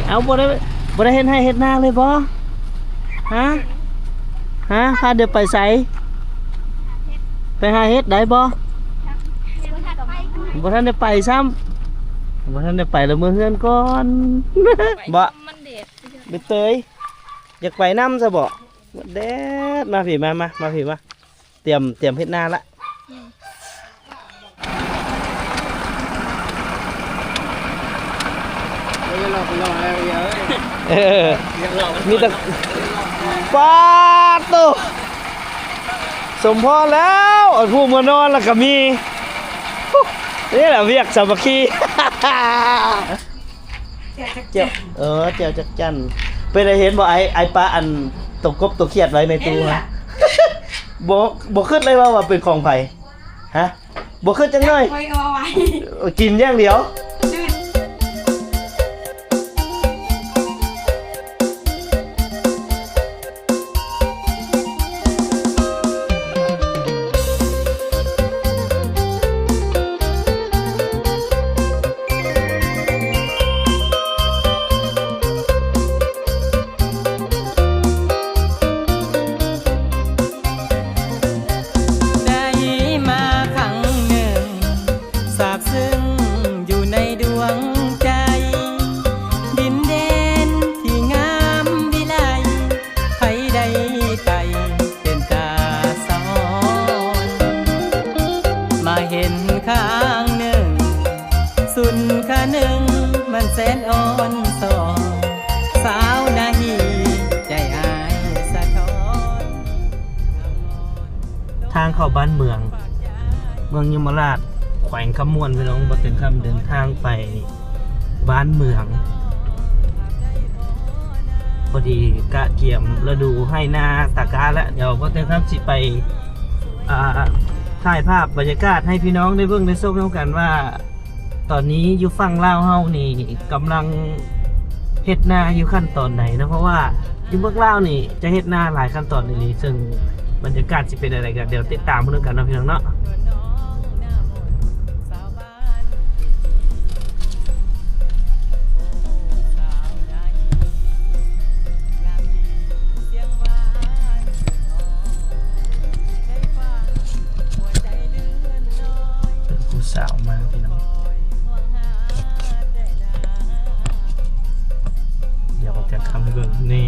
ເອົາ ບໍ່ໄດ້ ບໍ່ໄດ້ເຮັດໄຮ່ເຮັດນາເລີຍບໍ່? ຮະ? ຮະ? ພາດຽວໄປໃສ? ໄປຫາເຫັດໄດ້ບໍ່? ບໍ່ທັນໄດ້ໄປຊ້ຳ ບໍ່ທັນໄດ້ໄປ ລະເມືອເຮືອນກ່ອນ. ບໍ່? ມັນແດດ ໃບເຕີຍ ຢາກໄປນຳຊະບໍ່? ແດດ ມາພີ້ ມາ ມາ ມາພີ້ ມາ. ຕຽມ ຕຽມເຮັດນາລະ. ເອີ ມີແຕ່ ປາດໂຕ ສົມພໍແລ້ວ ເອົາຜູ້ມານອນລະກະມີ. ນີ້ລະວຽກສາມັກຄີ. ແຈ່ວຈັກຈັ່ນ ເອີ ແຈ່ວຈັກຈັ່ນ. ເປັນໄດ້ເຫັນບໍ່ ອ້າຍ ອ້າຍປະອັນໂຕກົບໂຕຂຽດໄວ້ໃນຕູ້ຫັ້ນນະ? ບໍ່ ບໍ່ຄິດເລີຍວ່າ ວ່າເປັນຂອງໃຜ? ຮະ? ບໍ່ຄິດຈັກໜ້ອຍ? ຂ້ອຍກໍວ່າໄວ້ ເອີ ກິນຢ່າງດຽວ. ໄດ້ມາຄັ້ງໜຶ່ງ ຊາບຊຶ້ງຢູ່ໃນດວງໃຈ ດິນແດນທີ່ງາມວິໄລ ໃຜໄດ້ໄປເປັນຕາສະອອນ ມາເຫັນຄັ້ງໜຶ່ງ ສຸນຄະນຶງມັນແສນອ່ອນສອນ ສາວນາຮີໃຈອ້າຍສະທ້ອນ. ທາງເຂົ້າບ້ານເມືອງ ເມືອງຍົມມະລາດ ແຂວງຄຳມ່ວນ ພີ່ນ້ອງ. ບໍ່ເຕັນຄຳເດີນທາງໄປບ້ານເມືອງ ພໍດີກະກຽມລະດູໄຮ່ນາຕາກ້າລະ. ດຽວບໍ່ເຕັນຄຳຊິໄປ ອ່າ ຖ່າຍພາບບັນຍາກາດໃຫ້ພີ່ນ້ອງໄດ້ເບິ່ງໄດ້ຊົມນຳກັນວ່າ ຕອນນີ້ຢູ່ຝັ່ງລາວເຮົານີ້ກຳລັງເຮັດນາຢູ່ຂັ້ນຕອນໃດເນາະ ເພາະວ່າຢູ່ເມືອງລາວນີ້ຈະເຮັດນາຫຼາຍຂັ້ນຕອນອີ່ຫຼີ ເຊິ່ງບັນຍາກາດຊິເປັນແນວໃດ ກໍດຽວຕິດຕາມເບິ່ງນຳກັນເນາະ ພີ່ນ້ອງເນາະ. ເປັນຜູ້ສາວມາພີ່ນ້ອງ ດຽວເອົາແຕ່ງຄຳໃຫ້ເບິ່ງ ນີ້.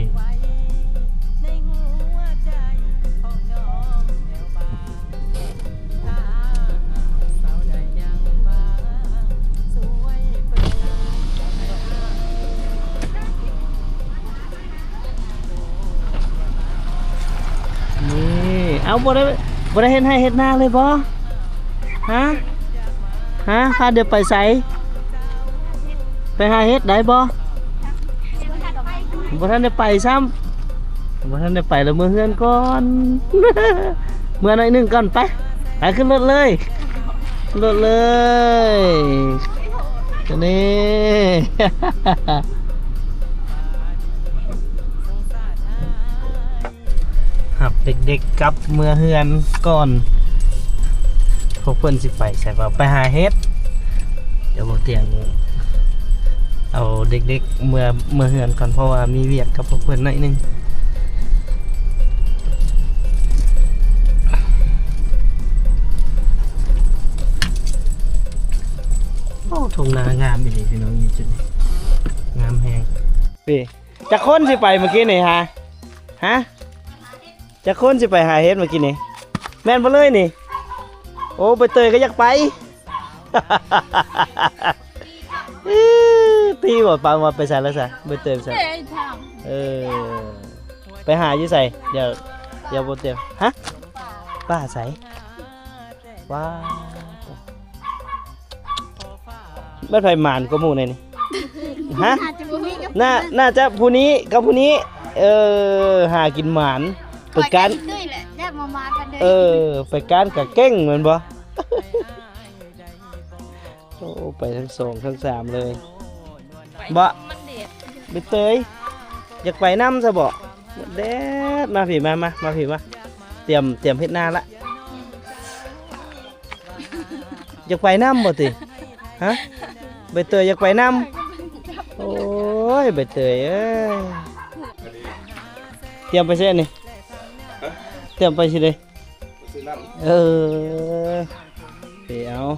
ນີ້ ເອົາ ບໍ່ໄດ້ ບໍ່ໄດ້ເຮັດໄຮ່ເຮັດນາເລີຍບໍ່? ຮະ? ຮະ? ພາດຽວໄປໃສ? ໄປຫາເຫັດໄດ້ບໍ່? ບໍ່ທັນໄດ້ໄປຊ້ຳ ບໍ່ທັນໄດ້ໄປ ລະເມືອເຮືອນກ່ອນ ເມືອໜ້ອຍໜຶ່ງກ່ອນ. ໄປ ໄປຂຶ້ນລົດເລີຍ ຂຶ້ນລົດເລີຍ ນີ້ ຮັບເດັກໆກັບເມືອເຮືອນກ່ອນ. ພວກເພິ່ນຊິໄປໃສວະ? ໄປຫາເຫັດ. ດຽວບໍ່ຕຽງເອົາເດັກໆເມືອ ເມືອເຮືອນກ່ອນ ເພາະວ່າມີວຽກກັບພວກເພິ່ນໜ້ອຍໜຶ່ງ. ໂອ້ ທົ່ງນາງາມອີ່ຫຼີພີ່ນ້ອງ ຢູ່ຈຸດນີ້ ງາມແຮງ. ເອີ ຈັກຄົນຊິໄປມື້ກີ້ນີ້ ຮະ? ຮະ? ຈັກຄົນຊິໄປຫາເຫັດມື້ກີ້ນີ້? ແມ່ນບໍ່ເລີຍນີ້? ໂອ້ ໃບເຕີຍກໍຢາກໄປ. ຕີບໍ່ ປາວ່າໄປໃສແລ້ວຊະ? ໃບເຕີຍໄປໃສ? ເອີ ໄປຫາຢູ່ໃສ? ດຽວ ດຽວບໍ່ຕຽງ ຮະ? ປ່າໃສ? ວ້າວ ແມ່ນໃຜໝານກວ່າໝູ່ແດ່ນີ້? ຮະ? ໜ້າຈະບໍ່ມີກັບ ໜ້າ ໜ້າຈະຜູ້ນີ້ກັບຜູ້ນີ້. ເອີ ຫາກິນໝານ ໄປການ ຂ້ອຍກໍອີກເລີຍແຫຼະ ແລ້ວມາ ມາກັນເດີ. ເອີ ໄປການກະເກັ່ງແມ່ນບໍ່? ໂອ້ ໄປທັງສອງທັງສາມເລີຍ. ບໍ່ ມັນແດດ ໃບເຕີຍ ຢາກໄປນຳຊະບໍ່? ແດດ ມາພີ້ ມາ ມາ ມາພີ້ ມາ. ຕຽມ ຕຽມເຮັດນາລະ. ຢາກໄປນຳບໍ່ຕິ? ຮະ? ໃບເຕີຍຢາກໄປນຳ? ໂອ້ ໂອ້ຍ ໃບເຕີຍເອີຍ ຕຽມໄປໃສນີ້? ຕຽມໄປຊິເດ? ຊື້ນ້ຳ ເອີ ໄປເອົາ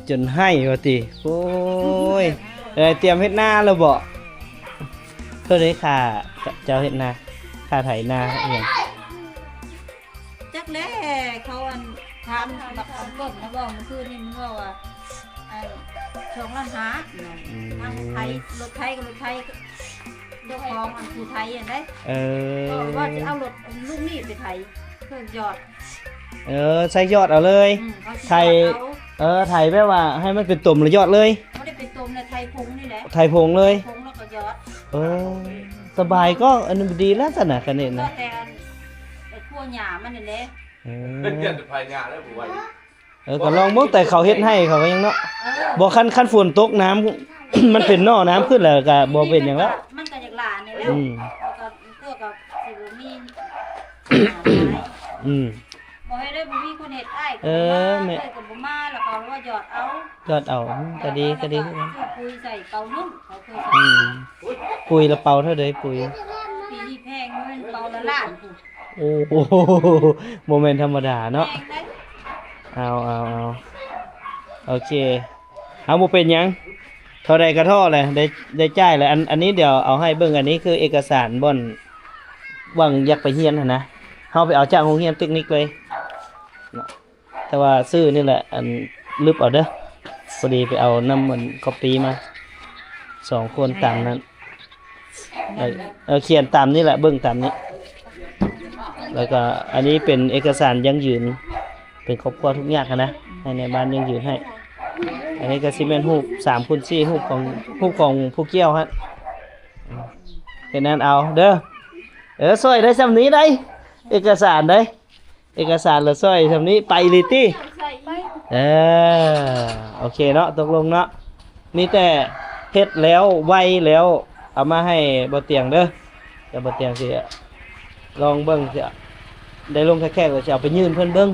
ຈົນໄຫ້ວ່າຕິ. ໂອ້ຍ ເອີ ຕຽມເຮັດນາແລ້ວບໍ? ເທົ່າໃດຄ່າເຈົ້າເຮັດນາ? ຄ່າໄຖນາອີ່ຫຍັງ? ຈັກແຫຼະ ເຂົາອັນ ຖາມບັກຄຳເບິ່ງນະ ເວົ້າມື້ຄືນນີ້ ມັນເວົ້າວ່າ ອັນ ສອງລ້ານຫ້າເນາະ. ອືມ ທາງໄຖ ລົດໄຖກໍລົດໄຖ ເຈົ້າຂອງອັນຜູ້ໄຖຫັ້ນເດ້. ເອີ ເອີ ວ່າຊິເອົາລົດລູກນີ້ໄປໄຖ ເພື່ອຢອດ. ເອີ ໃສ່ຢອດເອົາເລີຍ. ອືມ ເຂົາຊິ ໄຖ ຢອດເອົາ. ເອີ ໄຖແບບວ່າໃຫ້ມັນເປັນຕົມແລ້ວຢອດເລີຍ. ບໍ່ໄດ້ເປັນຕົມແລ້ວ ໄຖຜົງນີ້ແຫຼະ. ໄຖຜົງເລີຍ. ຜົງແລ້ວກໍຢອດ. ເອີ ສະບາຍກໍ ອັນນີ້ດີແລ້ວຊັ້ນນະ ຄັນນີ້ນະ. ແຕ່ອັນ ໄອ້ພວກຫຍ້າມັນນັ້ນແຫຼະ. ເອີ ເປັນພາຍາແລ້ວບໍ່ໄຫວ. ເອີ ກໍລອງເບິ່ງ ແຕ່ເຂົາເຮັດໃຫ້ເຂົາກໍຍັງເນາະ. ເອີ ບໍ່ ຄັນ ຄັນຝົນຕົກນ້ຳ ມັນເປັນໜໍ່ ນ້ຳຂຶ້ນແລ້ວກໍບໍ່ເປັນຫຍັງແລ້ວ. ມັນກໍຢາກຫຼານນີ້ແຫຼະ. ອືມ ແລ້ວກໍພວກກໍຊິບໍ່ມີ ອືມ ບໍ່ໃຫ້ໄດ້ ບໍ່ມີຄົນເຮັດ ອ້າຍກໍບໍ່ມາ ເອີ ແມ່ ເອື້ອຍກໍບໍ່ມາ ແລ້ວເຂົາວ່າຢອດເອົາ ຢອດເອົາ. ອືມ ກໍດີ ກໍດີຄືກັນ. ຊື້ປຸ໋ຍໃສ່ເປົາໜຶ່ງ ເຂົາເຄີຍໃສ່. ອືມ ປຸ໋ຍລະເປົາເທົ່າໃດ? ປຸ໋ຍປີນີ້ແພງ ເງິນເປົາລະລ້ານພຸ້ນ. ໂອ້ໂຫ ບໍ່ແມ່ນທຳມະດາເນາະ. ແພງເດ້. ເອົາ ເອົາ ເອົາ ໂອເຄ ເອົາ ບໍ່ເປັນຫຍັງ ເທົ່າໃດກໍທໍ່ແຫຼະ ໄດ້ ໄດ້ຈ່າຍແຫຼະ. ອັນ ອັນນີ້ດຽວເອົາໃຫ້ເບິ່ງ ອັນນີ້ຄືເອກະສານບ່ອນ ຫວັງຢາກໄປຮຽນຫັ້ນນະ ເຮົາໄປເອົາຈາກໂຮງຮຽນເຕັກນິກເລີຍເນາະ. ແຕ່ວ່າຊື່ນີ້ແຫຼະ ອັນ ລຶບເອົາເດີ ພໍດີໄປເອົານຳ ອັນ ກັອບປີ້ມາ ສອງຄົນຕາມນັ້ນ. ເອີ ຂຽນຕາມນີ້ແຫຼະ ເບິ່ງຕາມນີ້. ແລ້ວກໍອັນນີ້ເປັນເອກະສານຢັ້ງຢືນ ເປັນຄອບຄົວທຸກຍາກຫັ້ນນະ ໃຫ້ນາຍບ້ານຢັ້ງຢືນໃຫ້. ອັນນີ້ກໍຊິແມ່ນຮູບສາມຄູນສີ່ ຮູບຂອງ ຮູບຂອງຜູ້ກ່ຽວຫັ້ນ. ເຮັດນັ້ນເອົາເດີ. ເອີ ຊ່ອຍໄດ້ຊ່ຳນີ້ໄດ໋ ເອກະສານໄດ໋. ເອກະສານລະຊ່ອຍຊ່ຳນີ້ ໄປອີ່ຫຼີຕິ. ເອີ ໂອເຄເນາະ ຕົກລົງເນາະ. ມີແຕ່ເຮັດແລ້ວໄວແລ້ວ ເອົາມາໃຫ້ບໍ່ຕຽງເດີ. ດຽວບໍ່ຕຽງຊິລອງເບິ່ງ ຊິໄດ້ລົງແຂກໆ ແລ້ວຊິເອົາໄປຍື່ນເພິ່ນເບິ່ງ.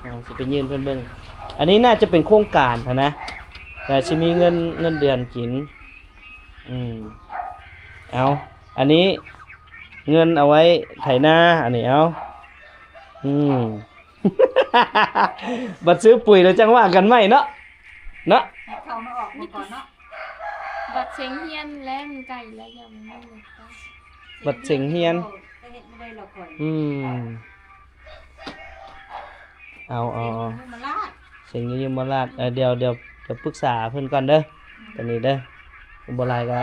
ເອົາ ຊິໄປຍື່ນເພິ່ນເບິ່ງ. ອັນນີ້ໜ້າຈະເປັນໂຄງການຫັ້ນນະ ແຕ່ຊິມີເງິນ ເງິນເດືອນກິນ. ອືມ ເອົາ ອັນນີ້ເງິນເອົາໄວ້ໄຖນາ ອັນນີ້ເອົາ. ອືມ ບັດຊື້ປຸ໋ຍແລ້ວຈັ່ງວ່າກັນໃໝ່ເນາະ ເນາະ. ໃຫ້ເຂົ້າມາອອກມາກ່ອນເນາະ. ບັດເສັງຮຽນແລ້ວ ມັນໃກ້ແລ້ວ ຢ່າມັນມີເງິນ. ບັດເສັງຮຽນ ເອີ ກໍເຮັດບໍ່ໄດ້ແລ້ວຂ້ອຍ. ອືມ ເອົາ ເອົາ ເສັງຢູ່ຍົມມະລາດ. ເສັງຢູ່ຍົມມະລາດ. ເອີ ດຽວ ດຽວ ດຽວປຶກສາເພິ່ນກ່ອນເດີ ອືມ ຕອນນີ້ເດີ. ບໍ່ຫຼາຍກໍ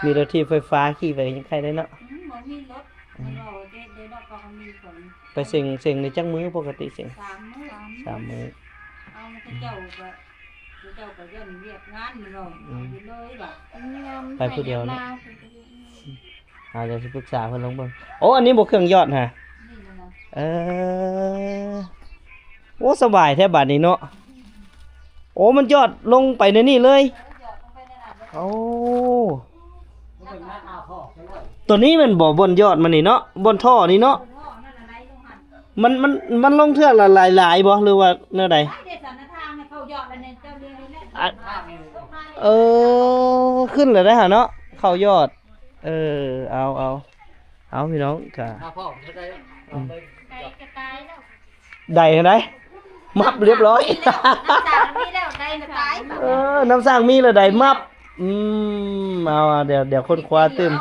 ມີລົດຖີບໄຟຟ້າຂີ່ໄປຍັງໄຄໄດ້ເນາະ. ອືມ ບໍ່ມີລົດ. ອືມ ເຂົາເຮັດໄດ້ດອກ ເຂົາມີຄົນ. ໄປເສັງ ເສັງໃນຈັກມື້ປົກກະຕິເສັງ? ສາມມື້. ສາມມື້. ເອົາ ເຂົາເຈົ້າກໍ ເຂົາເຈົ້າກໍຢ້ານວຽກງານແມ່ນບໍ່. ອືມ ເອົາໄປເລີຍວ່າ ໄປຜູ້ດຽວເນາະ. ອືມ ເອົາ ດຽວຊິປຶກສາເພິ່ນລອງເບິ່ງ. ໂອ້ ອັນນີ້ບໍ່ ເຄື່ອງຢອດຫາ. ນີ້ນະ. ເອີ ໂອ້ ສະບາຍແທ້ບາດນີ້ເນາະ. ໂອ້ ມັນຢອດລົງໄປໃນນີ້ເລີຍ. ເອີ ຢອດລົງໄປໃນນັ້ນເລີຍ. ໂອ້ ຕົວນີ້ແມ່ນບໍ່ ບ່ອນຢອດມັນນີ້ເນາະ ບ່ອນທໍ່ນີ້ເນາະ. ມັນ ມັນ ມັນລົງເທື່ອລະຫຼາຍໆບໍ່ ຫຼືວ່າແນວໃດ? ເອີ ຂຶ້ນແລ້ວໄດ໋ຫາເນາະ ເຂົ້າຢອດ. ເອີ ເອົາ ເອົາ ເອົາ ພີ່ນ້ອງກະ ໄດ້ ໄດ້ ມັບຮຽບຮ້ອຍ. ນ້ຳສ້າງມີແລ້ວ ໄດ້ລະຕາຍ. ເອີ ນ້ຳສ້າງມີແລ້ວ ໄດ້ມັບ. ອືມ ເອົາ ດຽວ ດຽວຄົ້ນຄວ້າຕື່ມ.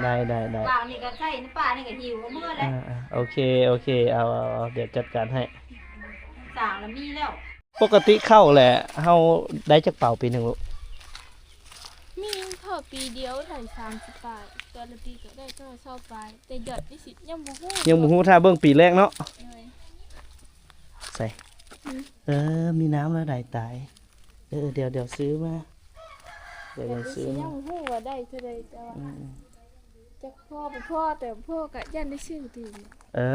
ໄດ້ ໄດ້ ໄດ້. ປານີ້ກໍໃສ່ ປານີ້ກໍຫິວເມືອແລ້ວ. ເອີ ໂອເຄ ໂອເຄ ເອົາ ເອົາ ເອົາ ດຽວຈັດການໃຫ້. ນ້ຳສ້າງລະມີແລ້ວ. ປົກກະຕິເຂົ້າແຫຼະ ເຮົາໄດ້ຈັກເປົາປີໜຶ່ງລູກ? ມີເທົ່າປີດຽວໄດ້ສາມສິບປາຍ ແຕ່ລະປີກໍໄດ້ເທົ່າຊາວປາຍ ແຕ່ຍອດນີ້ຊິຍັງບໍ່ຮູ້. ຍັງບໍ່ຮູ້ ຖ້າເບິ່ງປີແລກເນາະ. ໂດຍ. ໃສ່ ອືມ ເອີ ມີນ້ຳແລ້ວໄດ້ຕາຍ. ເອີ ດຽວ ດຽວຊື້ມາ ດຽວ ດຽວຊື້ມາ. ຍັງບໍ່ຮູ້ວ່າໄດ້ເທົ່າໃດ ແຕ່ວ່າ ອືມ ຈັກພໍບໍ່ພໍ ແຕ່ພໍກໍຢ້ານໄດ້ຊື້ຕື່ມ. ເອີ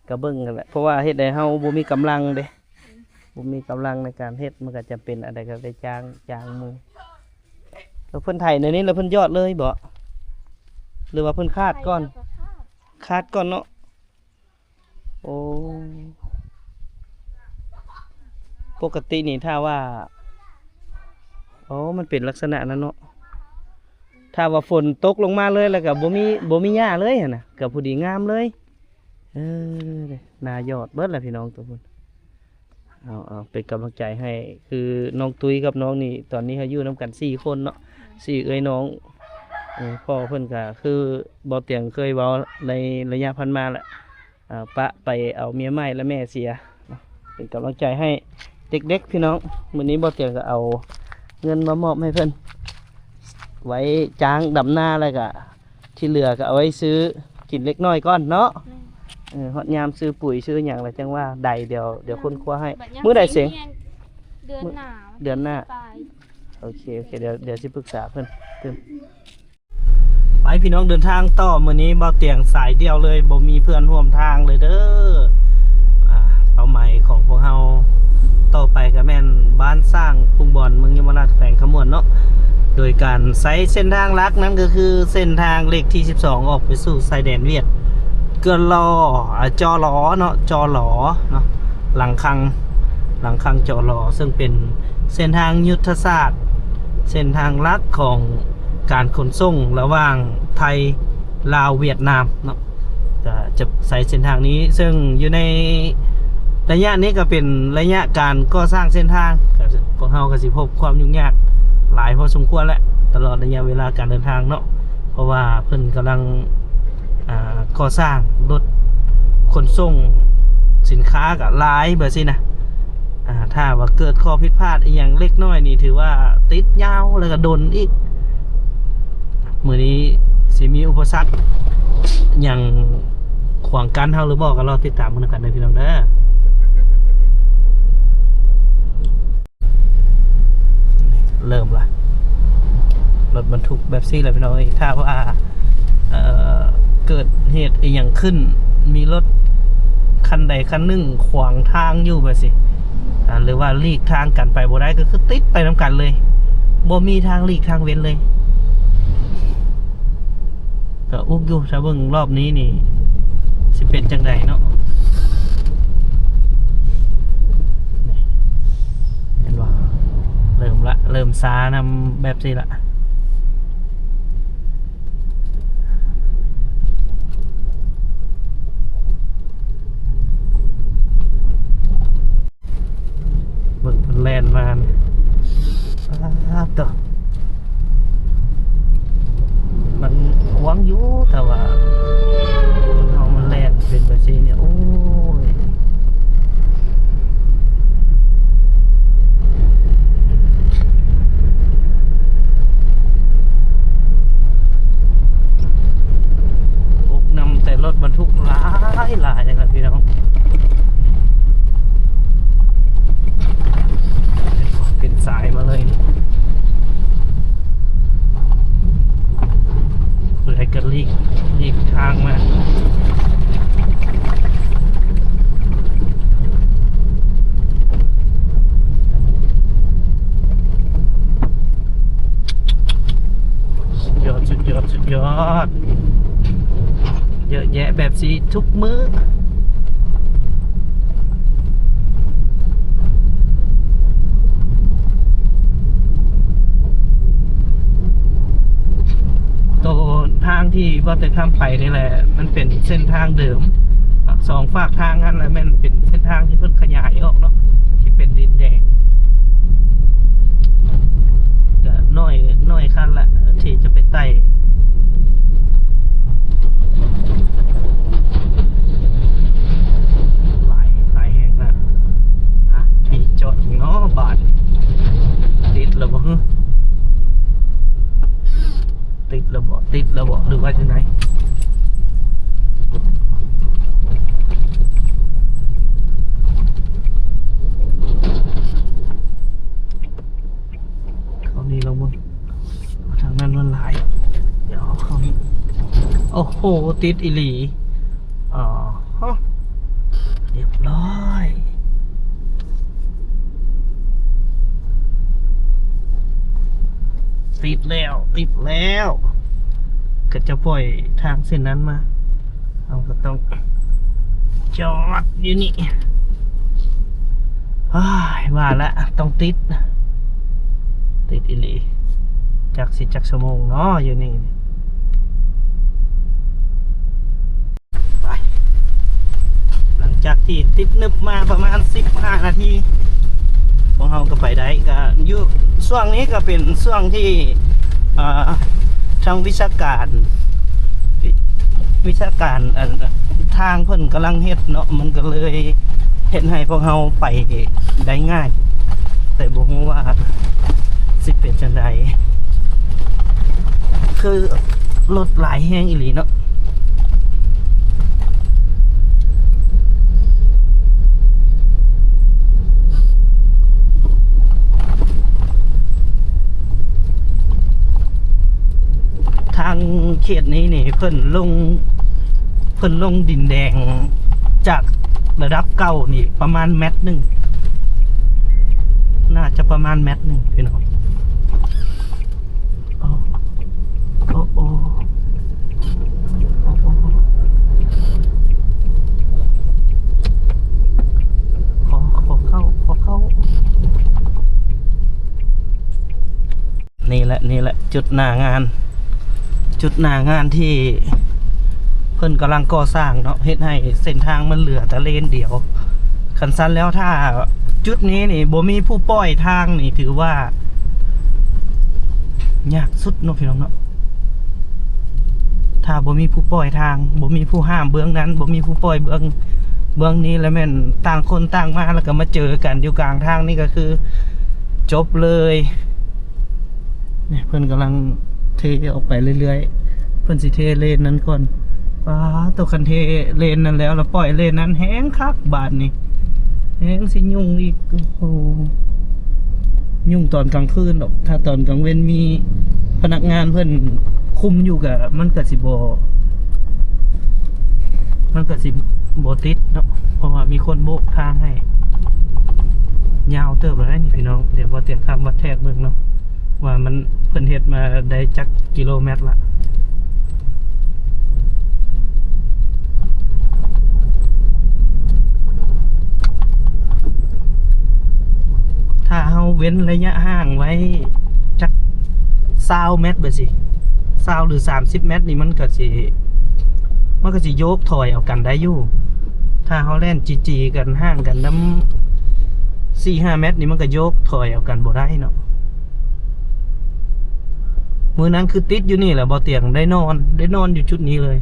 ກໍເບິ່ງຫັ້ນແຫຼະ ເພາະວ່າເຮັດໃຫ້ເຮົາບໍ່ມີກຳລັງເດ້ ບໍ່ມີກຳລັງໃນການເຮັດ ມັນກໍຈຳເປັນອັນໃດກໍໄດ້ຈ້າງ ຈ້າງໝູ່. ແລ້ວເພິ່ນໄຖແນວນີ້ແລ້ວເພິ່ນຢອດເລີຍບໍ ຫຼືວ່າເພິ່ນຄາດກ່ອນ? ຄາດກ່ອນເນາະ. ໂອ້ ປົກກະຕິນີ້ຖ້າວ່າ ໂອ້ ມັນເປັນລັກສະນະນັ້ນເນາະ. ຖ້າວ່າຝົນຕົກລົງມາເລີຍ ແລ້ວກໍບໍ່ມີ ບໍ່ມີຫຍ້າເລີຍຫັ້ນນະ ກໍພໍດີງາມເລີຍ. ເອີ ນາຍອດເບິດແລ້ວພີ່ນ້ອງຕົວພຸ້ນ. ເອົາ ເອົາ ເປັນກຳລັງໃຈໃຫ້ ຄືນ້ອງຕຸ້ຍກັບນ້ອງນີ້ ຕອນນີ້ເຮົາຢູ່ນຳກັນສີ່ຄົນເນາະ ສີ່ເອື້ອຍນ້ອງ. ເອີ ພໍ່ເພິ່ນກໍຄືບໍ່ຕຽງເຄີຍເວົ້າໃນໄລຍະຜ່ານມາແຫຼະ ອ່າ ປະໄປເອົາເມຍໃໝ່ ແລະ ແມ່ເສຍເນາະ. ເປັນກຳລັງໃຈໃຫ້ເດັກໆ ພີ່ນ້ອງ. ມື້ນີ້ບໍ່ຕຽງກໍເອົາເງິນມາມອບໃຫ້ເພິ່ນ ໄວ້ຈ້າງດຳນາ ແລ້ວກະທີ່ເຫຼືອກໍເອົາໄວ້ຊື້ກິນເລັກນ້ອຍກ່ອນເນາະ. ແມ່ນ ເອີ ຮອດຍາມຊື້ປຸ໋ຍຊື້ຫຍັງແລ້ວຈັ່ງວ່າໃດ. ດຽວ ດຽວຄົ້ນຄວ້າໃຫ້. ມື້ໃດເສັງ? ເດືອນໜ້າ ເດືອນໜ້າ ປາຍ. ໂອເຄ ໂອເຄ ດຽວ ດຽວຊິປຶກສາເພິ່ນຕື່ມ. ໄປພີ່ນ້ອງ ເດີນທາງຕໍ່. ມື້ນີ້ເບົາຕຽງສາຍດຽວເລີຍ ບໍ່ມີເພື່ອນຮ່ວມທາງເລີຍເດີ. ອ່າ ເປົ້າໝາຍຂອງພວກເຮົາຕໍ່ໄປກໍແມ່ນບ້ານຊ້າງ ປຸງບອນ ເມືອງຍົມມະລາດ ແຂວງຄຳມ່ວນເນາະ. ໂດຍການໃຊ້ເສັ້ນທາງຫຼັກນັ້ນກໍຄືເສັ້ນທາງເລກທີສິບສອງ ອອກໄປສູ່ຊາຍແດນຫວຽດ ເກືອລໍ ອາ ຈໍລໍເນາະ ຈໍລໍເນາະ ຫຼັງຄັງ ຫຼັງຄັງຈໍລໍ ເຊິ່ງເປັນເສັ້ນທາງຍຸດທະສາດ ເສັ້ນທາງຫຼັກຂອງ ການຂົນສົ່ງລະຫວ່າງໄທ ລາວ ຫວຽດນາມເນາະ ຈະ ຈະໃຊ້ເສັ້ນທາງນີ້. ເຊິ່ງຢູ່ໃນໄລຍະນີ້ກໍເປັນໄລຍະການກໍ່ສ້າງເສັ້ນທາງ ກໍ ພວກເຮົາກໍຊິພົບຄວາມຫຍຸ້ງຍາກຫຼາຍພໍສົມຄວນແຫຼະ ຕະຫຼອດໄລຍະເວລາການເດີນທາງເນາະ ເພາະວ່າເພິ່ນກຳລັງ ອ່າ ກໍ່ສ້າງລົດຂົນສົ່ງສິນຄ້າກໍຫຼາຍແບບຊີ້ນະ. ອ່າ ຖ້າວ່າເກີດຂໍ້ຜິດພາດອີ່ຫຍັງເລັກນ້ອຍນີ້ ຖືວ່າຕິດຍາວ ແລ້ວກໍດົນອີກ. ມື້ນີ້ຊິມີອຸປະສັກຫຍັງຂວາງກັ້ນເຮົາຫຼືບໍ່ ກໍລໍຕິດຕາມເບິ່ງນຳກັນເດີພີ່ນ້ອງເດີ. ເລີ່ມລະ ລົດບັນທຸກແບບຊີ້ແຫຼະພີ່ນ້ອງເອີຍ. ຖ້າວ່າ ເອີ ເກີດເຫດອີ່ຫຍັງຂຶ້ນ ມີລົດຄັນໃດຄັນໜຶ່ງຂວາງທາງຢູ່ແບບຊີ້ ອາ ຫຼືວ່າຫຼີກທາງກັນໄປບໍ່ໄດ້ ກໍຄືຕິດໄປນຳກັນເລີຍ ບໍ່ມີທາງຫຼີກທາງເວັ້ນເລີຍ. ກໍອຸກຢູ່ ຖ້າເບິ່ງລອບນີ້ນີ້ ຊິເປັນຈັ່ງໃດເນາະ. ນີ້ ເຫັນບໍ່? ເລີ່ມລະ ເລີ່ມຊານຳແບບຊີ້ລະ. ເບິ່ງເພິ່ນແລ່ນມານີ້ ປາດໂທ້ ມັນກວ້າງຢູ່ ແຕ່ວ່າຄົນເຮົາມັນແລ່ນເປັນແບບຊີ້ນີ້ ໂອ້ຍ ອົກນຳແຕ່ລົດບັນທຸກຫຼາຍໆ ເລີຍລະພີ່ນ້ອງ. ເປັນສາຍມາເລີຍ ເພື່ອໃຫ້ກະຫຼີກ ຫຼີກທາງມາ. ສຸດຍອດ ສຸດຍອດ ສຸດຍອດ. ເຍອະແຍະແບບຊີ້ທຸກມື້. ໂຕທາງທີ່ບໍ່ໄດ້ຂ້າມໄປນີ້ແຫຼະ ມັນເປັນເສັ້ນທາງເດີມ ສອງຟາກທາງຫັ້ນລະ ແມ່ນເປັນເສັ້ນທາງທີ່ເພິ່ນຂະຫຍາຍອອກເນາະ ທີ່ເປັນດິນແດງ. ກະໜ້ອຍ ໜ້ອຍຄັນລະທີ່ຈະໄປໄຕ່ ຫຼາຍ ຫຼາຍແຮງລະ. ອ່ະ ມີຈອດອີກເນາະບາດ ຕິດແລ້ວບໍ່? ຫື ຕິດແລ້ວບໍ່? ຕິດແລ້ວບໍ່ ຫຼືວ່າຈັ່ງໃດ? ເຂົ້ານີ້ລອງເບິ່ງ ທາງນັ້ນມັນຫຼາຍ ດຽວເອົາເຂົ້ານີ້. ໂອ້ໂຫ ຕິດອີ່ຫຼີ. ອໍ ຮະ ຮຽບຮ້ອຍ ຕິດແລ້ວ ຕິດແລ້ວ. ເຂົາເຈົ້າປ່ອຍທາງເສັ້ນນັ້ນມາ ເຮົາກໍຕ້ອງຈອດຢູ່ນີ້. ໂອ້ຍ ວ່າລະ ຕ້ອງຕິດ ຕິດອີ່ຫຼີ. ຈັກຊິຈັກຊົ່ວໂມງເນາະຢູ່ນີ້. ໄປ ຫຼັງຈາກທີ່ຕິດນຶບມາປະມານສິບຫ້ານາທີ ພວກເຮົາກໍໄປໄດ້. ກໍຢູ່ຊ່ວງນີ້ກໍເປັນຊ່ວງທີ່ ເອີ ທາງວິຊາການ ວິ ວິຊາການ ອັນ ທາງເພິ່ນກຳລັງເຮັດເນາະ ມັນກໍເລີຍເຮັດໃຫ້ພວກເຮົາໄປໄດ້ງ່າຍ ແຕ່ບໍ່ຮູ້ວ່າຊິເປັນຈັ່ງໃດ. ຄືລົດຫຼາຍແຮງອີ່ຫຼີເນາະ. ທາງເຂດນີ້ນີ້ເພິ່ນລົງ ເພິ່ນລົງດິນແດງຈາກລະດັບເກົ່ານີ້ປະມານແມັດໜຶ່ງ ໜ້າຈະປະມານແມັດໜຶ່ງພີ່ນ້ອງ. ໂອ້ ໂອ້ ໂອ້ ໂອ້ ໂອ້ ຂໍ ຂໍເຂົ້າ ຂໍເຂົ້າ. ນີ້ແຫຼະ ນີ້ແຫຼະ ຈຸດໜ້າງານ ຈຸດໜ້າງານທີ່ເພິ່ນກຳລັງກໍ່ສ້າງເນາະ ເຮັດໃຫ້ເສັ້ນທາງມັນເຫຼືອແຕ່ເລນດຽວ. ຄັນຊັ້ນແລ້ວ ຖ້າຈຸດນີ້ນີ້ບໍ່ມີຜູ້ປ່ອຍທາງນີ້ ຖືວ່າຍາກສຸດເນາະ ພີ່ນ້ອງເນາະ. ຖ້າບໍ່ມີຜູ້ປ່ອຍທາງ ບໍ່ມີຜູ້ຫ້າມເບື້ອງນັ້ນ ບໍ່ມີຜູ້ປ່ອຍເບື້ອງ ເບື້ອງນີ້ ແລ້ວແມ່ນຕ່າງຄົນຕ່າງມາ ແລ້ວກໍມາເຈີກັນຢູ່ກາງທາງນີ້ ກໍຄືຈົບເລີຍ. ນີ້ເພິ່ນກຳລັງເທອອກໄປເລື້ອຍໆ ເພິ່ນຊິເທເລນນັ້ນກ່ອນ. ປາໂຕ ຄັນເທເລນນັ້ນແລ້ວ ແລ້ວປ່ອຍເລນນັ້ນແຮງຄັກບາດນີ້ ແຮງຊິຫຍຸ້ງອີກ. ໂອ້ໂຫ ຫຍຸ້ງຕອນກາງຄືນດອກ ຖ້າຕອນກາງເວັນມີພະນັກງານເພິ່ນຄຸມຢູ່ ກະ ມັນກະຊິບໍ່ ມັນກະຊິບໍ່ຕິດເນາະ ເພາະວ່າມີຄົນໂບກທາງໃຫ້. ຍາວເຕີບແລ້ວນີ້ພີ່ນ້ອງ ດຽວບໍ່ຕຽງຄຳວັດແທກເບິ່ງເນາະ ວ່າມັນ ເພິ່ນເຮັດມາໄດ້ຈັກກິໂລແມັດລະ. ຖ້າເຮົາເວັ້ນໄລຍະຫ່າງໄວ້ຈັກຊາວແມັດແບບຊີ້ ຊາວ ຫຼື ສາມສິບແມັດນີ້ ມັນກໍຊິ ມັນກໍຊິໂຍກຖອຍເອົາກັນໄດ້ຢູ່. ຖ້າເຮົາແລ່ນຈີ່ໆກັນ ຫ່າງກັນນຳສີ່ຫ້າແມັດນີ້ ມັນກໍໂຍກຖອຍເອົາກັນບໍ່ໄດ້ເນາະ. ມື້ນັ້ນຄືຕິດຢູ່ນີ້ແຫຼະ ບໍ່ຕຽງໄດ້ນອນ ໄດ້ນອນຢູ່ຈຸດນີ້ເລີຍ.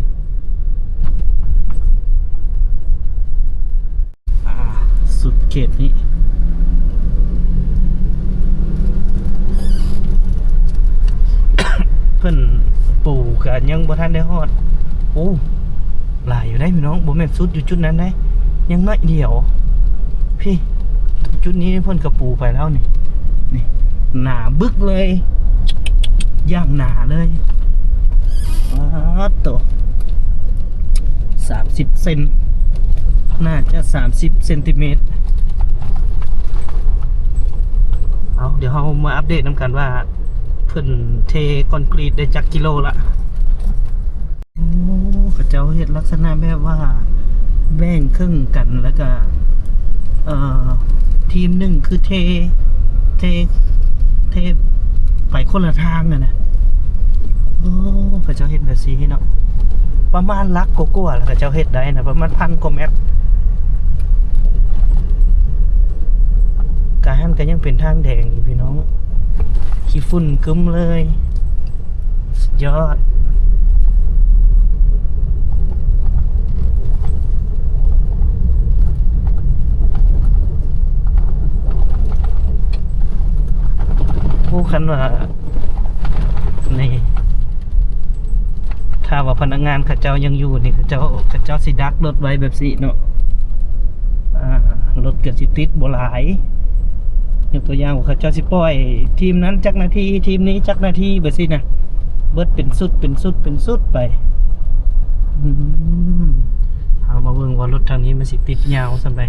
ອ່າ ສຸດເຂດນີ້ ເພິ່ນປູກະຍັງບໍ່ທັນໄດ້ຮອດ. ໂອ້ ຫຼາຍຢູ່ເດ້ພີ່ນ້ອງ ບໍ່ແມ່ນສຸດຢູ່ຈຸດນັ້ນເດ້ ຍັງໜ້ອຍດຽວ. ພີ້ ຈຸດນີ້ເພິ່ນກະປູໄປແລ້ວນີ້ ນີ້ ໜາບຶກເລີຍ ຢ່າງໜາເລີຍ. ປາດໂຕ ສາມສິບເຊັນ ໜ້າຈະສາມສິບເຊັນຕີແມັດ. ເອົາ ດຽວເຮົາມາອັບເດດນຳກັນວ່າ ເພິ່ນເທຄອນກຣີດໄດ້ຈັກກິໂລລະ. ໂອ້ ເຂົາເຈົ້າເຮັດລັກສະນະແບບວ່າແບ່ງເຄິ່ງກັນ ແລ້ວກະ ເອີ ທີມໜຶ່ງຄືເທ ເທ ເທໄປຄົນລະທາງຫັ້ນນະ. ໂອ້ ເຂົາເຈົ້າເຮັດແບບຊີ້ເນາະ ປະມານຫຼັກກວ່າໆ ລະເຂົາເຈົ້າເຮັດໄດ້ນະ ປະມານພັນກວ່າແມັດ. ກະຫັ້ນກະຍັງເປັນທາງແດງຢູ່ພີ່ນ້ອງ ຂີ້ຝຸ່ນກຶ້ມເລີຍ. ສຸດຍອດ. ໂອ້ ຄັນວ່າ ນີ້ ຖ້າວ່າພະນັກງານເຂົາເຈົ້າຍັງຢູ່ນີ້ ເຂົາເຈົ້າ ເຂົາເຈົ້າຊິດັກລົດໄວ້ແບບຊີ້ເນາະ. ອ່າ ລົດກໍຊິຕິດບໍ່ຫຼາຍ. ຍົກຕົວຢ່າງວ່າເຂົາເຈົ້າຊິປ່ອຍທີມນັ້ນຈັກນາທີ ທີມນີ້ຈັກນາທີ ແບບຊີ້ນະ ເບິດເປັນຊຸດ ເປັນຊຸດ ເປັນຊຸດໄປ. ອືມ ເຮົາມາເບິ່ງວ່າລົດທາງນີ້ມັນຊິຕິດຍາວສ່ຳໃດ.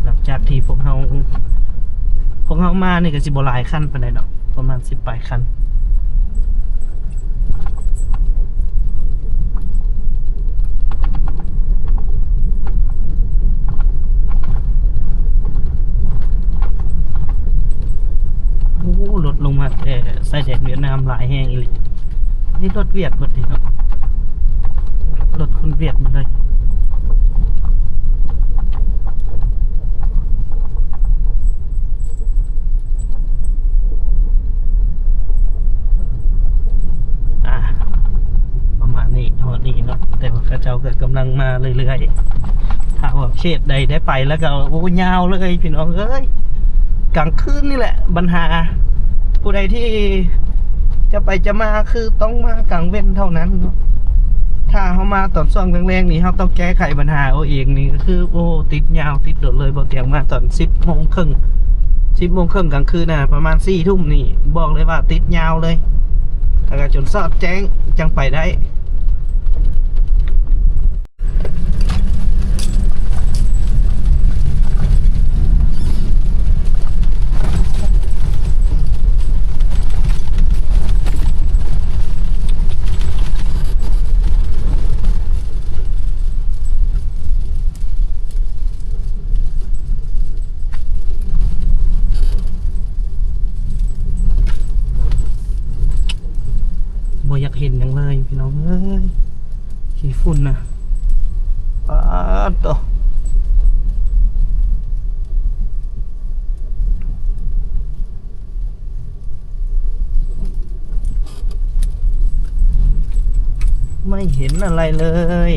ຫຼັງຈາກທີ່ພວກເຮົາ ພວກເຮົາມານີ້ກໍຊິບໍ່ຫຼາຍຄັນປານໃດດອກ ປະມານສິບປາຍຄັນ. ໂອ້ ລົດລົງມາແຕ່ຊາຍແດນຫວຽດນາມ. ນ້ຳຫຼາຍແຮງອີ່ຫຼີ. ນີ້ລົດຫວຽດເບິດເດເນາະ, ລົດຄົນຫວຽດໝົດເລີຍ. ອ່າ ປະມານນີ້ ຮອດນີ້ເນາະ, ແຕ່ວ່າເຂົາເຈົ້າກໍກຳລັງມາເລື້ອຍໆ. ຖ້າວ່າເຂດໃດໄດ້ໄປແລ້ວກໍ ໂອ້ ຍາວເລີຍພີ່ນ້ອງເອີຍ. ກາງຄືນນີ້ແຫຼະບັນຫາ, ຜູ້ໃດທີ່ຈະໄປຈະມາ ຄືຕ້ອງມາກາງເວັນເທົ່ານັ້ນເນາະ. ຖ້າເຮົາມາຕອນຊ່ວງແລງໆນີ້ ເຮົາຕ້ອງແກ້ໄຂບັນຫາເອົາເອງນີ້ ກໍຄື ໂອ້ ຕິດຍາວ ຕິດດົນເລີຍ. ບໍ່ຕຽງມາຕອນສິບໂມງເຄິ່ງ ສິບໂມງເຄິ່ງກາງຄືນນະ ປະມານສີ່ທຸ່ມນີ້ ບອກເລີຍວ່າຕິດຍາວເລີຍ, ແລ້ວກໍຈົນສອດແຈ້ງຈັ່ງໄປໄດ້. ບໍ່ຢາກເຫັນຫຍັງເລີຍພີ່ນ້ອງເອີຍ, ຂີ້ຝຸ່ນນະ. ປາດໂທ້. ไม่เห็นอะไรเลย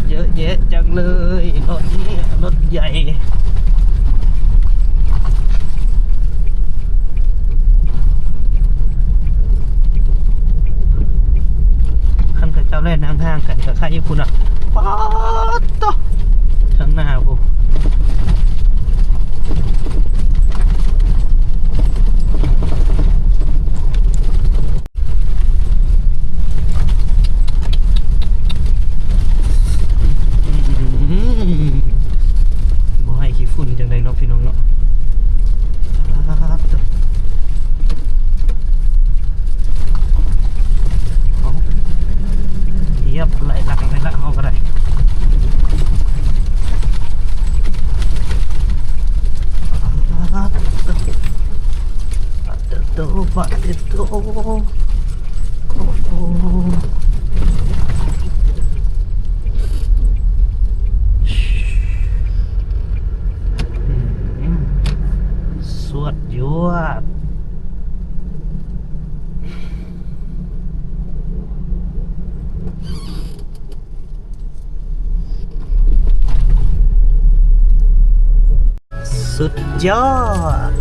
เยอะแยะจังเลย รถนี้ รถใหญ่ คันเขาเจ้าแล่นห่างๆกันก็ใครอยู่พุ้นน่ะ ป๊าดโท้ ทางหน้าพุ้น บ่ให้ขี้ฝุ่นจั่งใด๋เนาะพี่น้องเนาะ ป๊าดโท้ เอา เหยียบไหล่หลังเลยละ เอาก็ได้ ป๊าดโท้ ป๊าดโท้ ป๊าดโท้ โอ้โห อืม สุดยอด สุดยอด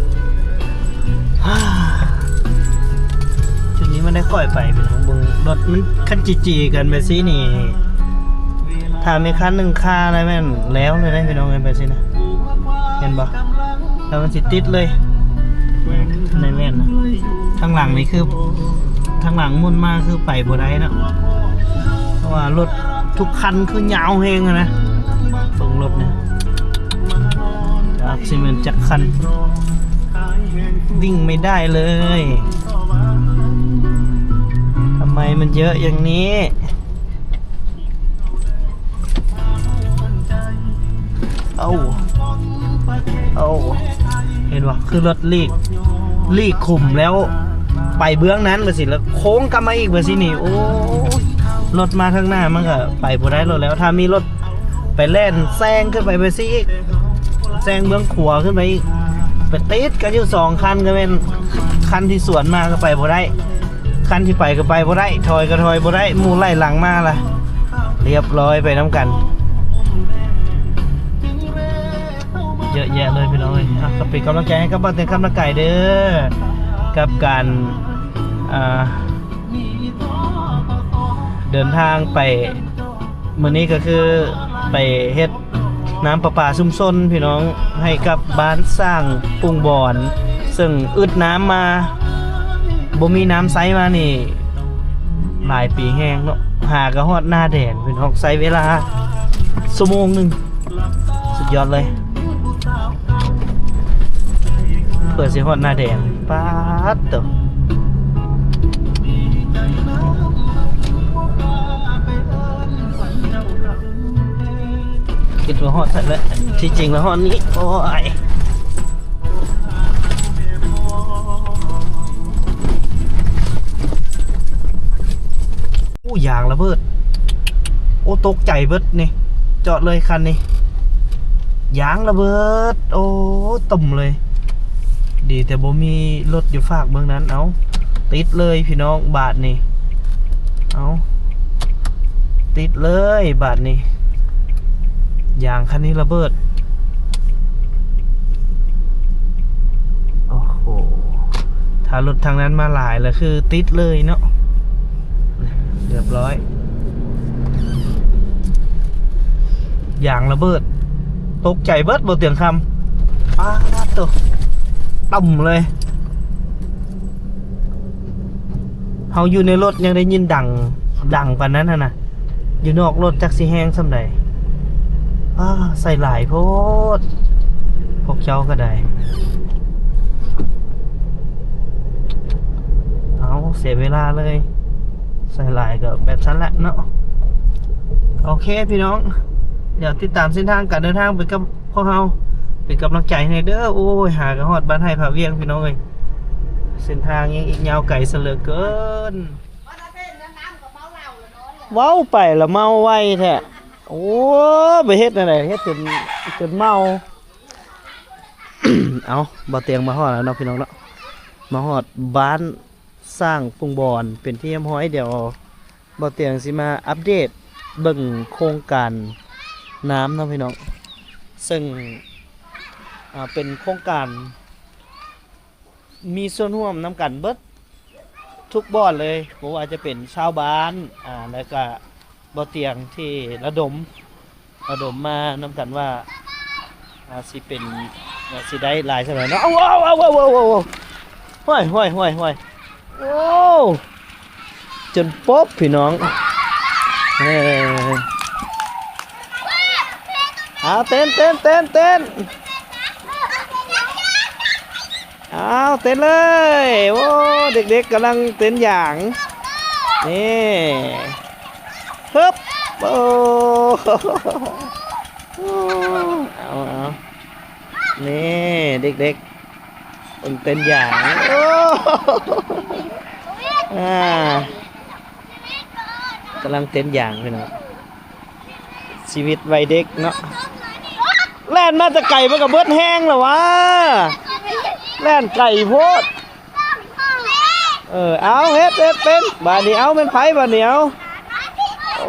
จุดนี้มันได้ค่อยไปพี่น้อง เบิ่งรถมันคันจีๆกันไปซี่นี่ ถ้ามีคันหนึ่งคาแล้วแม่นแล้วเลยนะพี่น้อง ไปซี่นะ เห็นบ่ แล้วมันสิติดเลย ในแม่นนะ ทางหลังนี่คือ ทางหลังหมุนมาคือไปบ่ได้เนาะ เพราะว่ารถทุกคันคือยาวแฮงอะนะ เบิ่งรถเนี่ย จักสิแม่นจักคัน วิ่งไม่ได้เลย ทำไมมันเยอะอย่างนี้ เอ้า เอ้า เห็นบ่ คือรถลีก ลีกขุมแล้ว ไปเบื้องนั้นไปสิ แล้วโค้งกลับมาอีกไปสินี่ โอ้ย รถมาข้างหน้ามันก็ไปบ่ได้รถแล้ว ถ้ามีรถไปแล่นแซงขึ้นไปไปสิอีก แซงเบื้องขวาขึ้นไปอีก ไปติดกันอยู่สองคัน ก็แม่นคันที่สวนมาก็ไปบ่ได้ คันที่ไปก็ไปบ่ได้ ถอยก็ถอยบ่ได้ หมู่ไล่หลังมาล่ะ เรียบร้อยไปนำกัน เยอะแยะเลยพี่น้องเอ้ย อ่ะ ก็เป็นกำลังใจให้กับบ่าวเต็งคำ และไก่เด้อ กับการ อ่า เดินทางไป มื้อนี้ก็คือไปเฮ็ดน้ำประปาชุมชนพี่น้อง ให้กับบ้านสร้างปุงบอน ซึ่งอึดน้ำมา บ่มีน้ำใช้มานี่ หลายปีแฮงเนาะ หาก็ฮอดหน้าแดงพี่น้อง ใช้เวลาชั่วโมงหนึ่ง สุดยอดเลย เพื่อสิฮอดหน้าแดง ป๊าดโท้ คิดว่าฮอดแล้ว ที่จริงแล้วฮอดนี้ โอ้ย ລະເບີດ. ໂອ້ ຕົກໃຈເບິດນີ້. ຈອດເລີຍຄັນນີ້ ຢາງລະເບີດ. ໂອ້ ຕຶມເລີຍ. ດີແຕ່ບໍ່ມີລົດຢູ່ຟາກເບື້ອງນັ້ນ. ເອົ້າ ຕິດເລີຍພີ່ນ້ອງບາດນີ້. ເອົ້າ ຕິດເລີຍບາດນີ້. ຢາງຄັນນີ້ລະເບີດ. ໂອ້ໂຫ ຖ້າລົດທາງນັ້ນມາຫຼາຍລະຄືຕິດເລີຍເນາະ. ຮຽບຮ້ອຍ. ຢາງລະເບີດ. ຕົກໃຈເບິດ ບໍ່ຕຽງຄຳ. ປາດໂທ້ ຕຶມເລີຍ. ເຮົາຢູ່ໃນລົດຍັງໄດ້ຍິນດັງ ດັງປານນັ້ນຫັ້ນນະ. ຢູ່ນອກລົດຈັກຊິແຮງສ່ຳໃດ. ອ້າ ໃສ່ຫຼາຍໂພດ ພວກເຈົ້າກໍໄດ້. ເອົາ ເສຍເວລາເລີຍ. ໃສ່ຫຼາຍກໍແບບຊັ້ນແຫຼະເນາະ. ໂອເຄພີ່ນ້ອງ ດຽວຕິດຕາມເສັ້ນທາງການເດີນທາງໄປກັບພວກເຮົາ ເປັນກຳລັງໃຈໃຫ້ເດີ. ໂອ້ຍ ຫາກໍຮອດບ້ານໄຮ່ພະວຽງພີ່ນ້ອງເອີຍ. ເສັ້ນທາງຍັງອີກຍາວໄກຊະເຫຼືອເກີນ. ເວົ້າໄປລະເມົາໄວແທ້. ໂອ້ ໄປເຮັດແນວໃດ ເຮັດຈົນ ຈົນເມົາ. ເອົາ ບ່າວຕຽງມາຮອດແລ້ວເນາະພີ່ນ້ອງເນາະ. ມາຮອດບ້ານຊ້າງປຸງບອນເປັນທີ່ຮຽບຮ້ອຍ. ດຽວບ່າວຕຽງຊິມາອັບເດດເບິ່ງໂຄງການນ້ຳເນາະພີ່ນ້ອງ. ເຊິ່ງ ອ່າ ເປັນໂຄງການ ມີສ່ວນຮ່ວມນຳກັນເບິດທຸກບ່ອນເລີຍ ບໍ່ວ່າຈະເປັນຊາວບ້ານ ອ່າ ແລ້ວກະບໍ່ຕຽງທີ່ລະດົມ ລະດົມມານຳກັນວ່າ ອ່າ ຊິເປັນ ວ່າຊິໄດ້ຫຼາຍສ່ຳໃດເນາະ. ເອົາ ເອົາ ໂອ້ ຈົນປົບພີ່ນ້ອງ. ເອີ ເອົາ ເຕັ້ນ ເຕັ້ນ ເຕັ້ນ ເຕັ້ນ. ອ້າວ ເຕັ້ນເລີຍ. ໂອ້ ເດັກໆກຳລັງເຕັ້ນຢາງ ນີ້ ຮຶບ. ໂອ້ ເອົາ ເອົາ ນີ້ ເດັກໆເບິ່ງເຕັ້ນຢາງ. ໂອ້ ອ່າ ກຳລັງເຕັ້ນຢາງພີ່ນ້ອງ. ຊີວິດໄວເດັກເນາະ ແລ່ນມາແຕ່ໄກມັນກໍເບິດແຮງແລ້ວຫວາ ແລ່ນໄກໂພດ. ເອີ ເອົາ ເຮັດ ເຮັດເປັນ ບາດນີ້ ເອົາ ແມ່ນໃຜບາດນີ້ ເອົາ. ໂອ້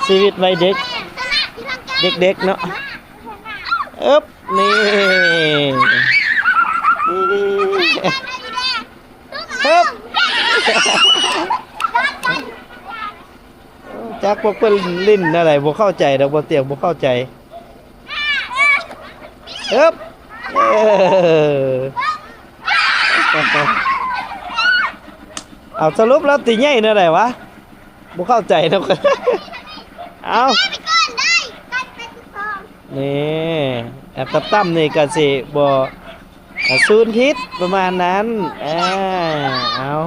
ຊີວິດໄວເດັກ ເດັກໆເນາະ. ເອິບ ນີ້ ຮຶບ ຈັກພວກເພິ່ນຫຼິ້ນແນວໃດ ບໍ່ເຂົ້າໃຈດອກ ບໍ່ຕຽງບໍ່ເຂົ້າໃຈ. ເອິບ ເອີ ເອົາ ສະຫຼຸບແລ້ວຕີໃຫຍ່ແນວໃດຫວາ ບໍ່ເຂົ້າໃຈນຳ. ເອົາ ນີ້ ອັດຕະຕ່ຳນີ້ກະຊິບໍ່ ອ່າ ສູນພິດປະມານນັ້ນ. ອ່າ ເອົາ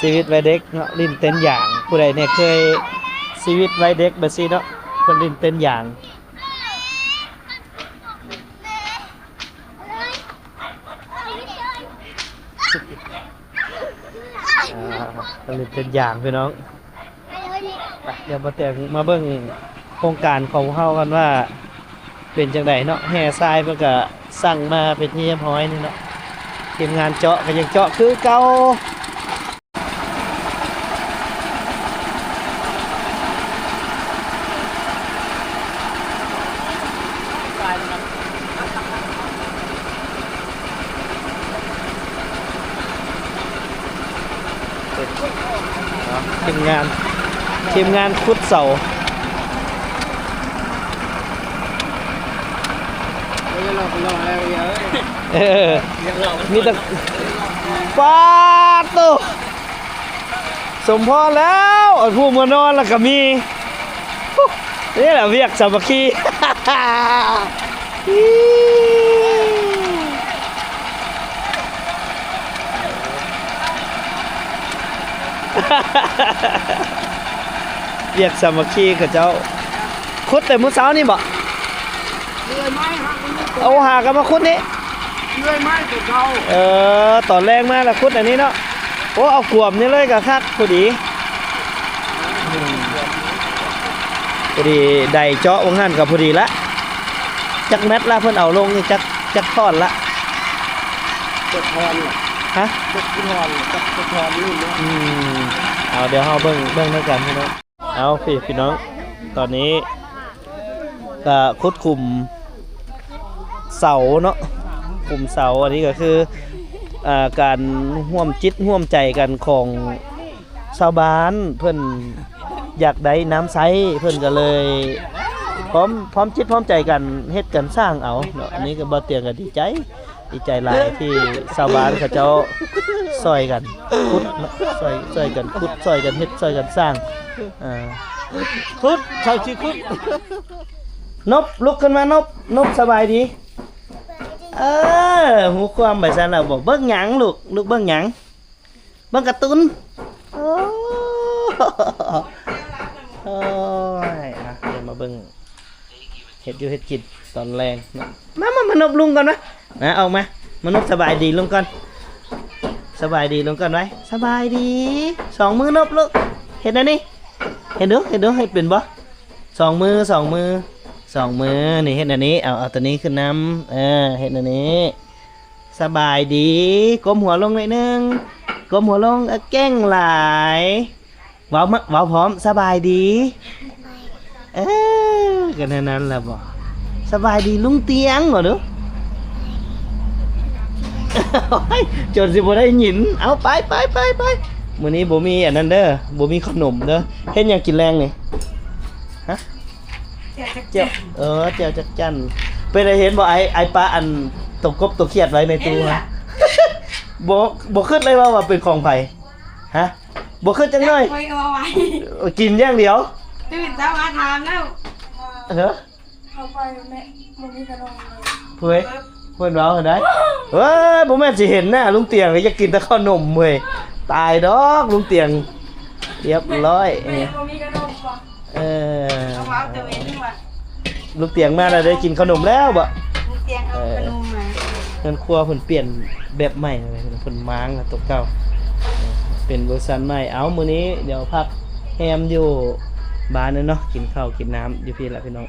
ຊີວິດໄວເດັກເນາະ ຫຼິ້ນເຕັ້ນຢາງ. ຜູ້ໃດແດ່ເຄີຍຊີວິດໄວເດັກແບບຊີ້ເນາະ ເພິ່ນຫຼິ້ນເຕັ້ນຢາງ. ອ່າ ເພິ່ນຫຼິ້ນເຕັ້ນຢາງພີ່ນ້ອງ. ໄປ ດຽວບໍ່ແຕງມາເບິ່ງໂຄງການຂອງພວກເຮົາກັນວ່າເປັນຈັ່ງໃດເນາະ. ແຮ່ຊາຍເພິ່ນກະສັ່ງມາເປັນທີ່ຮຽບຮ້ອຍນີ້ເນາະ. ທີມງານເຈາະກະຍັງເຈາະຄືເກົ່າ. ທີມງານ ທີມງານຂຸດເສົາ. ເອີ ມີແຕ່ ປາດໂຕ ສົມພໍແລ້ວ ອັນຜູ້ມານອນແລ້ວກໍມີ. ນີ້ແຫຼະວຽກສາມັກຄີ. ວຽກສາມັກຄີເຂົາເຈົ້າ. ຂຸດແຕ່ມື້ເຊົ້ານີ້ບໍ? ເລື່ອຍໄມ້ຫາກໍມາຂຸດ ເອົາຫາກໍມາຂຸດນີ້. ເລື່ອຍໄມ້ແຕ່ເຊົ້າ. ເອີ ຕອນແລງມາລະຂຸດອັນນີ້ເນາະ. ໂອ້ ເອົາກວມນີ້ເລີຍກໍຄັກ ພໍດີ ອືມ ພໍດີໄດ້ເຈາະວ່າງຫັ້ນກໍພໍດີລະ. ຈັກແມັດລະ ເພິ່ນເອົາລົງນີ້ ຈັກ ຈັກທ່ອນລະ? ເຈັດທ່ອນລະ. ຮະ? ເຈັດທ່ອນ ຈັກເຈັດທ່ອນນີ້ເນາະ. ອືມ ເອົາ ດຽວເຮົາເບິ່ງ ເບິ່ງນຳກັນພີ່ນ້ອງ. ເອົາ ພີ່ ພີ່ນ້ອງ ຕອນນີ້ກະຂຸດຂຸມເສົາເນາະ ຂຸມເສົາ. ອັນນີ້ກໍຄື ອ່າ ການຮ່ວມຈິດຮ່ວມໃຈກັນຂອງຊາວບ້ານ ເພິ່ນຢາກໄດ້ນ້ຳໃຊ້ ເພິ່ນກໍເລີຍພ້ອມ ພ້ອມຈິດພ້ອມໃຈກັນເຮັດກັນສ້າງເອົາເນາະ. ອັນນີ້ກໍບ່າວຕຽງກໍດີໃຈ ດີໃຈຫຼາຍທີ່ຊາວບ້ານເຂົາເຈົ້າຊ່ອຍກັນຂຸດເນາະ ຊ່ອຍ ຊ່ອຍກັນຂຸດ ຊ່ອຍກັນເຮັດ ຊ່ອຍກັນສ້າງ. ອ່າ ຂຸດ ເຂົາຊິຂຸດ. ນົບ ລຸກຂຶ້ນມາ ນົບ ນົບ ສະບາຍດີ. ເອີ ຮູ້ຄວາມໄປຊັ້ນລະບໍ? ເບິ່ງຫຍັງລູກ? ລູກເບິ່ງຫຍັງ? ເບິ່ງກາຕູນ. ໂອ້ ໂອ້ຍ ອ່ະ ດຽວມາເບິ່ງ ເຮັດຢູ່ເຮັດກິນຕອນແລງເນາະ. ມາ ມາ ມານົບລຸງກ່ອນມາ ມາ ອອກມາ ມານົບສະບາຍດີລຸງກ່ອນ ສະບາຍດີລຸງກ່ອນໄວ້ ສະບາຍດີ ສອງມືນົບລູກ ເຮັດແນວນີ້ ເຮັດດູ ເຮັດດູ ເຮັດເປັນບໍ່? ສອງມື ສອງມື ສອງມື ນີ້ ເຮັດແນວນີ້ ເອົາ ເອົາໂຕນີ້ຂຶ້ນນຳ ເອີ ເຮັດແນວນີ້ ສະບາຍດີ ກົ້ມຫົວລົງໜ້ອຍໜຶ່ງ ກົ້ມຫົວລົງ ເອີ ເກັ່ງຫຼາຍ. ເວົ້າມາ ເວົ້າພ້ອມ ສະບາຍດີ. ເອີ ກໍແນວນັ້ນລະບໍ? ສະບາຍດີລຸງຕຽງ ເວົ້າດູ. ໂອ້ຍ ຈົນຊິບໍ່ໄດ້ຍິນ. ເອົາ ໄປ ໄປ ໄປ ໄປ. ມື້ນີ້ບໍ່ມີອັນນັ້ນເດີ ບໍ່ມີຂະໜົມເດີ. ເຮັດຫຍັງກິນແລງນີ້? ຮະ? ແຈ່ວຈັກຈັ່ນ. ເອີ ແຈ່ວຈັກຈັ່ນ. ເປັນໄດ້ເຫັນບໍ່ ອ້າຍ ອ້າຍປະອັນໂຕກົບໂຕຂຽດໄວ້ໃນຕູ້ຫັ້ນ? ບໍ່ ບໍ່ຄິດເລີຍວ່າ ວ່າເປັນຂອງໃຜ? ຮະ? ບໍ່ຄິດຈັກໜ້ອຍ. ຂ້ອຍກໍວ່າໄວ້ ເອີ ກິນຢ່າງດຽວ. ຕື່ນເຊົ້າມາຖາມແລ້ວ. ເອີ ເຂົ້າໄປແມ່ ບໍ່ມີຂະໜົມເລີຍ. ເພິ່ນ ເພິ່ນເວົ້າຫັ້ນໃດ. ເອີຍ ບໍ່ແມ່ນຊິເຫັນໜ້າລຸງຕຽງ ຢາກກິນແຕ່ເຂົ້າໜົມເວີຍ. ຕາຍດອກລຸງຕຽງ. ຮຽບຮ້ອຍ. ແມ່ ເອີ ບໍ່ມີຂະໜົມບໍ່? ເອີ ເອົາມາເອົາແຕ່ເວັນວ່າ ລຸງຕຽງມາແລ້ວໄດ້ກິນເຂົ້າໜົມແລ້ວບໍ? ລຸງຕຽງເອົາຂະໜົມມາ. ເຮືອນຄົວເພິ່ນປ່ຽນແບບໃໝ່ແລ້ວ ເພິ່ນມ້າງແລ້ວໂຕເກົ່າ ເປັນເວີຊັນໃໝ່. ເອົາ ມື້ນີ້ດຽວພັກແຮມຢູ່ບ້ານເນາະ ກິນເຂົ້າກິນນ້ຳຢູ່ພີ້ລະພີ່ນ້ອງ.